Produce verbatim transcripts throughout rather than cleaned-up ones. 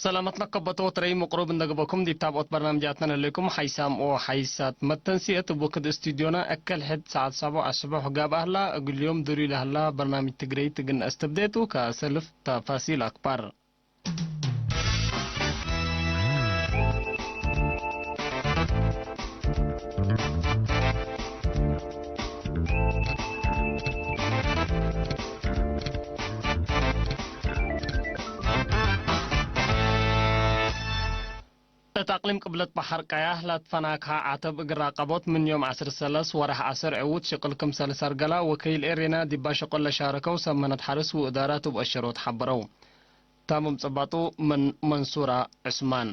ሰላመት ለከበቶ ወትረይ ምቅሩብ እንደ ግበኩም ዲብ ታብኦት በርናምጃትነ ለህሌኩም ሓይሳም ወሓይሳት መተንስኤት እብ ወክድ ስቱድዮና እከል ሕድ ሰዓት ሳቦዕ አስቦሕ ጋብአ ህላ። እግል ዮም ድሩይ ለህላ በርናምጅ ትግረይት እግል ነአስተብዴ ቱ። ከሰልፍ ተፋሲል አክባር። እት አቅሊም ቅብለት በሐር ቀያሕ ለትፈናክሐ ዓተብ እግል ራቀቦት ምን ዮም ዐስር ሰለስ ወርሕ ዐስር ዕዉት ሽቅል ክምሰል ሰርገላ ወከይል ኤሬና ዲባ ሸቆል ለሻረከው ሰብ ምህነት ሐርስ ወእዳራት እብ አሸሮት ሐበረው። ታምም ጽባጡ ምን መንሱራ ዕስማን።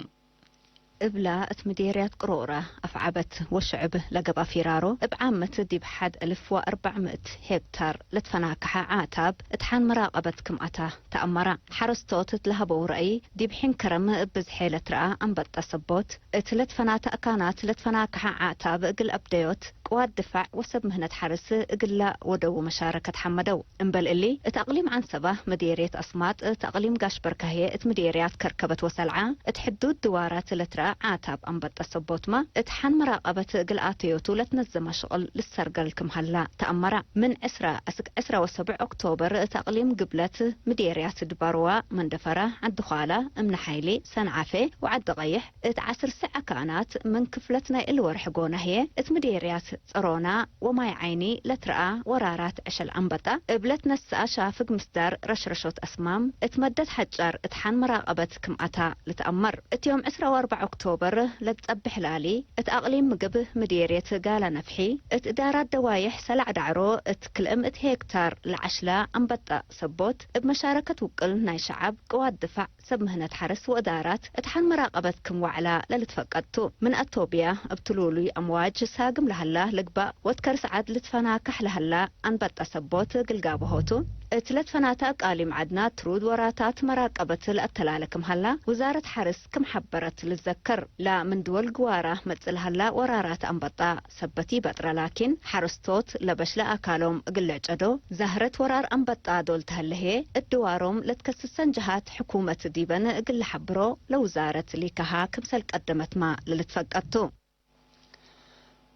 እብላ እት ምዴርያት ቅሮረ አፍዓበት ወሸዕብ ለገብአ ፊራሮ፣ እብ ዓመት ዲብ ሐድ እልፍ ወአርበዕ ምእት ሄክታር ለትፈናከሐ ዓታብ እት ሐን መራቀበት ክም አታ ተአመረ። ሐረስቶት እት ለሀበው ረአይ፣ ዲብ ሒን ከረም እብ ብዝሔ ለትረአ አንበጣ ሰቦት፣ እት ለትፈናተ አካናት ለትፈናከሐ ዓታብ እግል አብደዮት፣ ቅዋት ድፋዕ ወሰብ ምህነት ሐርስ እግል ለወደዉ መሻረከት ሐመደው። እምበል እሊ፣ እት አቅሊም ዐንሰበ ምዴርየት አስማጥ፣ እት አቅሊም ጋሽ በርካሄ፣ እት ምዴርያት ከርከበት ወሰልዓ፣ እት ሕዱድ ድዋራት ለትረአ ዓታብ አንበጣ ሰቦትመ፣ እት ሐን መራቀበት እግል አተዮቱ ለትነዘመ ሽቅል ልሰርገል ክም ሀላ ተአመረ። ምን ዕስራ እስክ ዕስራ ወሰብዕ ኦክቶበር፣ እት አቅሊም ግብለት ምዴርያት ድባርዋ፣ መንደፈራ፣ ዐዲ ዃላ፣ እምነ ሓይሌ፣ ሰንዓፌ ወዐዲ ቀይሕ፣ እት ዐስር ሰዕ አካናት ምን ክፍለት ናይ እሊ ወርሕ ጎነ ህዬ፣ እት ምዴርያት ጸሮና ወማይ ዓይኒ ለትረአ ወራራት ዕሸል አንበጣ፣ እብ ለትነስአ ሻፍግ ምስዳር ረሽረሾት አስማም፣ እት መደት ሐጫር እት ሐን መራቀበት ክም አታ ልትአመር። እት ዮም ዕስራ ወአርበዕ ኦክቶበር ለትጸብሕ ላሊ፣ እት አቅሊም ምግብ ምዴርየት ጋላ ነፍሒ፣ እት እዳራት ደዋዬሕ ሰላዕ ዳዕሮ፣ እት ክልኤ ምእት ሄክታር ለዐሽላ አንበጣ ሰቦት፣ እብ መሻረከት ውቅል ናይ ሸዐብ፣ ቅዋት ድፋዕ፣ ሰብ ምህነት ሐርስ ወእዳራት እት ሐን መራቀበት ክም ወዕላ ለልትፈቀድ ቱ። ምን አቶብያ እብ ትሉሉይ አምዋጅ ሳግም ለሀላ ልግባእ ወእት ከርስ ዐድ ልትፈናካሕ ለሀላ አንበጣ ሰቦት እግል ጋብሆቱ። እት ለትፈናተ አቃሊም ዐድና ትሩድ ወራታት መራቀበት ለአተላለ ክም ሀላ ውዛረት ሐርስ ክም ሐበረት ልዘከር። ላ ምን ድወል ግዋራ መጽእ ለሀላ ወራራት አንበጣ ሰበት ኢበጥረ ላኪን፣ ሐረስቶት ለበሽለ አካሎም እግል ልዕጨዶ፣ ዛህረት ወራር አንበጣ ዶል ተህለ ህዬ፣ እት ድዋሮም ለትከስሰን ጀሃት ሕኩመት ዲበን እግል ለሐብሮ ለውዛረት ሊካሃ ክምሰል ቀደመትመ ለልትፈቀድ ቱ።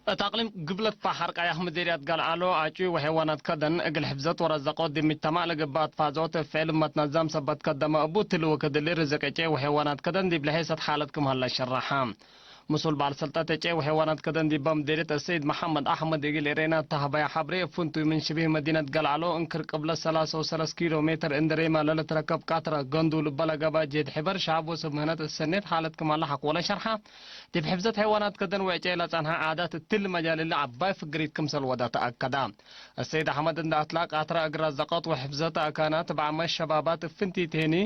እት አቅሊም ግብለት በሐር ቀያሕ ምዴርያት ገልዓሎ፣ አጭዊ ወሐይዋናት ከደን እግል ሕፍዘት ወረዘቆት ዲብ ምጅተማዕ ለገብአ አትፋዞት እብ ፍዕል መትነዛም ሰበት ከደመ እቡ፣ ትሊ ወክድ እሊ ርዝቅ እጨይ ወሐይዋናት ከደን ዲብ ለሔሰት ሓለት ክም ሀለ ሸረሐ። ምስኡል በዓል ሰልጠት እጨይ ወሐይዋናት ከደን ዲበ ምዴርየት አሰይድ መሐመድ አሕመድ እግል ኤሬና እተ ሀበያ ሐብሬ፣ እብ ፍንቱይ ምን ሽቢህ መዲነት ገልዓሎ እንክር ቅብለት ሰላሳ ወሰለስ ኪሎ ሜትር እንዴ ሬማ ለልትረከብ ቃትረ ገንዱ ልበ ለገብአ ጄድ ሕበር ሸዐብ ወሰብ ምህነት እሰኔት ሓለት ክም ሀለ ሐቆለ ሸርሐ። ዲብ ሕፍዘት ሐይዋናት ከደን ወእጨይ ለጸንሐ ዓዳት እትሊ መጃል እሊ ዐባይ ፍግሪት ክምሰል ወደ ተአከደ። አሰይድ አሕመድ እንዴ አትላ ቃትረ እግል ረዘቆት ወሕፍዘት አካናት እብ ዓመት ሸባባት እብ ፍንቲት ሄኒ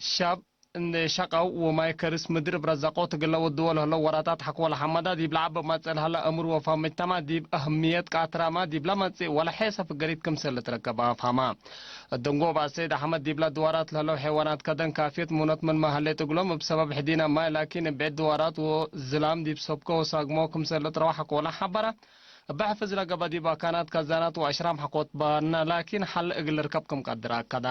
ሻብ እንዴ ሸቀው ወማይ ከርስ ምድር እብ ረዘቆት እግል ለወድዎ ለህለው ወራታት ሐቆለ ሐመዳ ዲብ ለዐበ መጽእ ለሀለ እምር ወፋም ምጅተማዕ ዲብ አህምየት ቃትራመ ዲብ ለመጽእ ወለሐሰ ፍገሪት ክምሰል ልትረከብ አፍሀመ። እት ደንጎበ አሰይድ አሕመድ ዲብለ ድዋራት ለህለው ሐይዋናት ከደን ካፍየት ምኖት ምንመ ሀሌት እግሎም እብ ሰበብ ሕዲነ ማይ ላኪን እብ ዐድ ድዋራት ወዝላም ዲብ ሰብኮ ወሳግሞ ክምሰል ልትረወ ሐቆለ ሐበረ። እበ ሕፍዝ ለገብአ ዲብ አካናት ከዛናት ወአሽራም ሐቆት በነ ላኪን ሐል እግል ልርከብ ክም ቀድረ አከደ።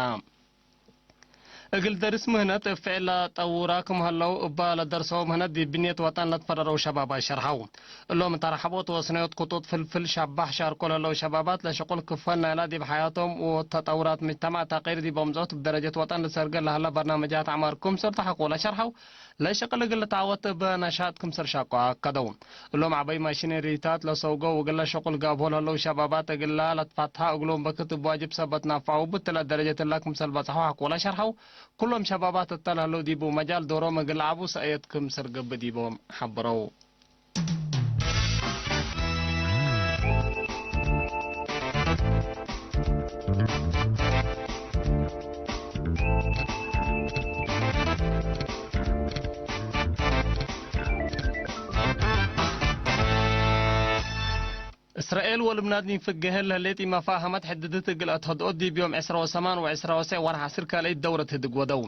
እግል ደርስ ምህነት እብ ፍዕል ለጠውራ ክም ሀለው እበ ለደርሰው ምህነት ዲብ ብንየት ወጠን ለትፈረረው ሸባባት ሸርሐው። እሎም እተ ረሐቦት ወስነዮት ክጡጥ ፍልፍል ሸባሕ ሻርኮ ለህለው ሸባባት ለሸቁል ክፈል ናይላ ዲብ ሐያቶም ወተጠውራት ምጅተማዕ ተቅይር ዲብ አምጽኦት እብ ደረጀት ወጠን ልሰርገል ለሀለ በርናመጃት ዐማር ክምሰል ተሐቆለ ሸርሐው። ለሸቅል እግል ልትዐወት እብ ነሻጥ ክምሰል ሻቆ አከደው። እሎም ዐበይ ማሽነሪታት ለሰውገው እግለ ሸቁል ጋብሆ ለህለው ሸባባት እግላ ለትፋትሐ እግሎም በክት እብ ዋጅብ ሰበት ናፍዐው እብ ትለ ደረጀት እላ ክምሰል በጽሐው ሐቆለ ሸርሐው። ኩሎም ሸባባት እተ ለህለው ዲቡ መጃል ዶሮም እግል ለዐቡ ሰእየት ክምሰል ገብእ ዲቦም ሐብረው። እስራኤል ወልብናን ዲብ ፍንጌሀን ለህሌት ኢመፋሀመት ሕድድት እግል አትሀድኦ ዲብ ዮም ዕስራ ወሰማን ወዕስራ ወሰዕ ወርሕ ዐስር ካልአይት ደውረት ህድግ ወደው።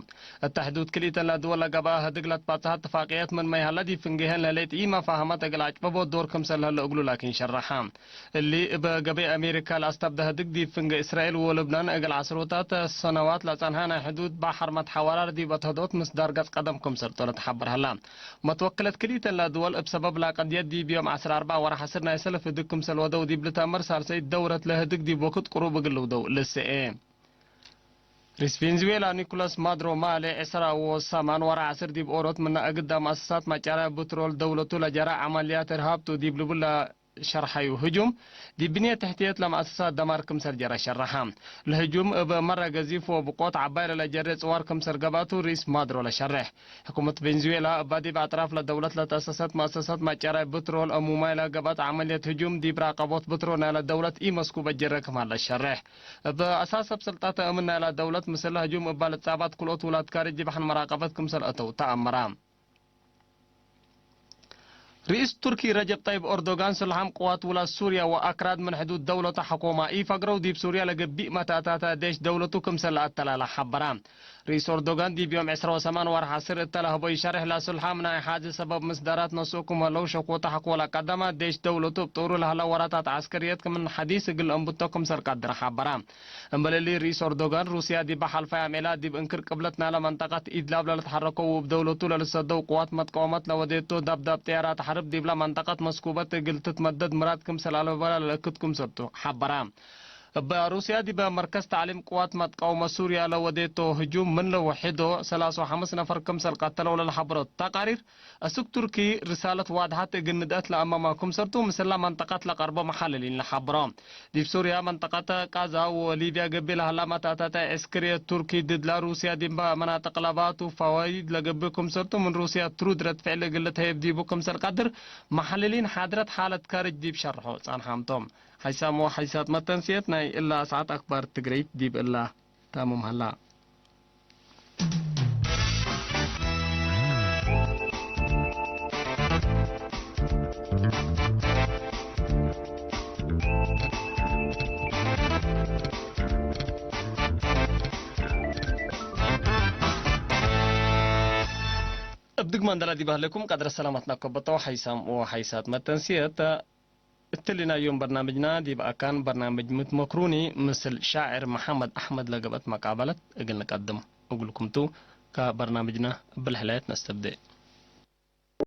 እተ ሕዱድ ክልኢተን ለድወል ለገብአ ህድግ ለትባጽሐ እትፋቅየት ምንመ ይሀለ ዲብ ፍንጌሀን ለህሌት ኢመፋሀመት እግል አጭበቦ ዶር ክምሰል ለህለ እግሉ ላኪን ሸረሐ። እሊ እብ ገበይ አሜሪካ ለአስተብደ ህድግ ዲብ ፍንጌ እስራኤል ወልብናን እግል ዐስሮታት ሰነዋት ለጸንሐ ናይ ሕዱድ በሐር መትሐወራር ዲብ አትሀድኦት ምስዳር ገጽ ቀደም ክምሰል ጦለት ሐበር ሀላ። መትወክለት ክልኢተን ለድወል እብ ሰበብ ለቀድየት ዲብ ዮም ዐስር አርበዕ ወርሕ ዐስር ናይ ሰልፍ ህድግ ክምሰል ወደው ዲብ ልትአመር ሳልሰይት ደውረት ለህድግ ዲብ ወክድ ቅሩብ እግል ልውደው ልስኤ። ርኢስ ቬንዙዌላ ኒኮላስ ማዱሮ ማሌ ዕስራ ወሰማን ወርሕ ዐስር ዲብ ኦሮት ምነ እግዳ መአሰሳት ማጫርያ ብትሮል ደውለቱ ለጀረ ዐመልያት እርሃብ ቱ ዲብ ልቡል ሸርሐዩ ህጁም፣ ዲብ ብንየት ተሕትየት ለመአሰሳት ደማር ክምሰል ጀረ ሸረሐ። ለህጁም እብ መረ ገዚፍ ወብቆት ዐባይ ለለጀሬ ጽዋር ክምሰል ገብአቱ ርኢስ ማዱሮ ለሸሬሕ። ሕኩመት ቬንዙዌላ እባ ዲብ አጥራፍ ለደውለት ለተአሰሰት መአሰሳት ማጫራይ ብትሮል እሙማይ ለገብአት ዐመልየት ህጁም ዲብ ራቀቦት ብትሮል ናይለ ደውለት ኢመስኩበ ጀረ ክም ሀለ ሸሬሕ። እብ አሳስ አብ ሰልጣተ እምን ናይለ ደውለት ምስል ህጁም እባ ልትጻባት ክልኦት ውላድ ካርጅ ዲብ ሐን መራቀበት ክምሰል አተው ተአመራ። ርኢስ ቱርኪ ረጀብ ጠይብ ኦርዶጋን፣ ስልሓም ቅዋት ውላት ሱርያ ወአክራድ ምን ሕዱድ ደውለቱ ሐኮማ ኢፈግረው፣ ዲብ ሱርያ ለገብእ መታታተ ዴሽ ደውለቱ ክምሰል ለአተላለ ሐበረ። ርኢስ ኦርዶጋን ዲብ ዮም ዕስራ ወሰማን ወርሕ ዐስር እተ ለሀቦይ ሸርሕ፣ ለስልሓም ናይ ሓዚ ሰበብ ምስዳራት ነስኦ ክም ሀለው ሸኮተ ሐቆ ለቀደመ፣ ዴሽ ደውለቱ እብ ጦሩ ለሀለ ወራታት ዐስከርየት ክምን ሐዲስ እግል ለአንብቶ ክምሰል ቀድረ ሐበረ። እምበል እሊ፣ ርኢስ ኦርዶጋን፣ ሩስያ ዲበ ሐልፋይ አምዕላት ዲብ እንክር ቅብለት ናይለ መንጠቀት ኢድላብ ለልትሐረከው ወእብ ደውለቱ ለልትሰደው ቅዋት መትቀወመት ለወዴቶ ደብዳብ ጠያራት ሐርብ ዲብለ መንጠቀት መስኩበት እግል ትትመደድ ምራድ ክምሰል አለበ ለልእክድ ክምሰልቱ ሐበረ። እበ ሩስያ ዲበ መርከዝ ተዕሊም ቅዋት መትቀውመት ሱርያ ለወዴቶ ህጁም ምን ለወሕዶ ሰላስ ወሐምስ ነፈር ክምሰል ቀተለው ለልሐበሮ ተቃሪር፣ አስክ ቱርኪ ርሳለት ዋድሐት እግል ንድአት ለአመማ ክምሰልቱ ምስለ መንጠቀት ለቀርቦ መሐልሊን ለሐብሮ። ዲብ ሱርያ መንጠቀት ቃዛ ወሊብያ ገብእ ለሀላ መታታተ ዕስክርየት ቱርኪ ድድላ ሩስያ ዲብ መናጥቅ ለባቱ ፈዋይድ ለገብእ ክምሰልቱ ምን ሩስያ ትሩድ ረድ ፍዕል እግል ልትሀየብ ዲቡ ክምሰል ቀድር መሐልሊን ሓድረት ሓለት ካርጅ ዲብ ሸርሖ ጸንሓም ቶም። ሓይሳም ወሓይሳት መተንስየት ናይ እላ ሰዓት አክባር ትግረይት ዲብ እላ ታምም ሀላ። እብ ድግመ እንደ ለዲብ ህሌኩም ቀድረ ሰላመት ናኮበተው ሓይሳም ወሓይሳት መተንስየት። እትሊ ናይ ዮም በርናምጅና ዲብ አካን በርናምጅ ምትመክሩኒ ምስል ሻዕር መሐመድ አሕመድ ለገብአት መቃበለት እግል ንቀድም እግልኩም ቱ። ከበርናምጅና እብ ለሐላየት ነስተብዴ።